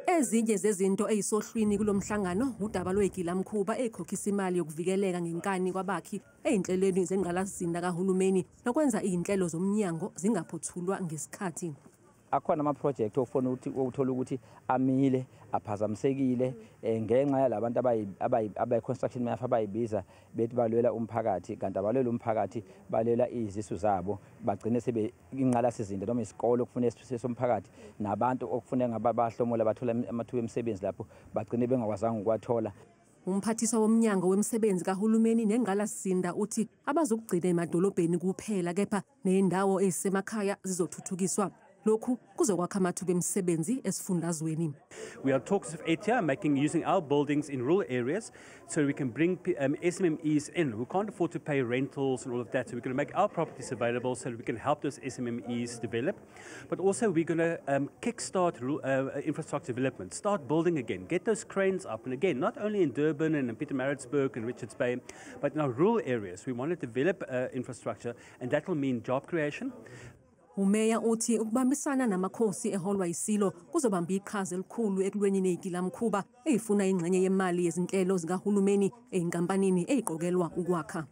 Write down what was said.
Ezinye zezinto ezisohlwini kulomhlangano udaba lwegilamkhuba ekhokhisa imali yokuvikeleka ngenkani kwabakhi ezinhlelweni zengqalasizinda kahulumeni nokwenza izinhlelo zomnyango zingaphothulwa ngesikhathi. Akhona ama-project ofuna ukuthi uthola ukuthi amile aphazamisekile ngenxa yalabantu abayi-construction mafia abayibiza bethi balwela umphakathi, kanti abalwela umphakathi, balwela izisu zabo. Bagcine sebe inqalasizinda noma isikole okufuneka somphakathi nabantu okufuneka ngabe bahlomula bathola amathuba emisebenzi lapho bagcine bengakwazanga ukuwathola. Umphathiswa womnyango wemisebenzi kahulumeni nengqalasizinda uthi abazokugcina emadolobheni kuphela kepha nezindawo ezisemakhaya zizothuthukiswa. Lokhu kuzokwakha amathuba emisebenzi esifundazweni. We are talks of ETIA using our buildings in rural areas so we can bring SMMEs in who can't afford to pay rentals and all of that. So we're going to make our properties available so that we can help those SMMEs develop. But also we're going to kickstart infrastructure development, start building again, get those cranes up. And again, not only in Durban and in Pietermaritzburg and Richards Bay, but in our rural areas. We want to develop infrastructure, and that will mean job creation. Umeya uthi ukubambisana namakhosi eholwa isilo kuzobamba iqhaza elikhulu ekulweni nezigilamkhuba ezifuna ingxenye yemali yezinhlelo zikahulumeni ezinkampanini eziqokelwa ukwakha.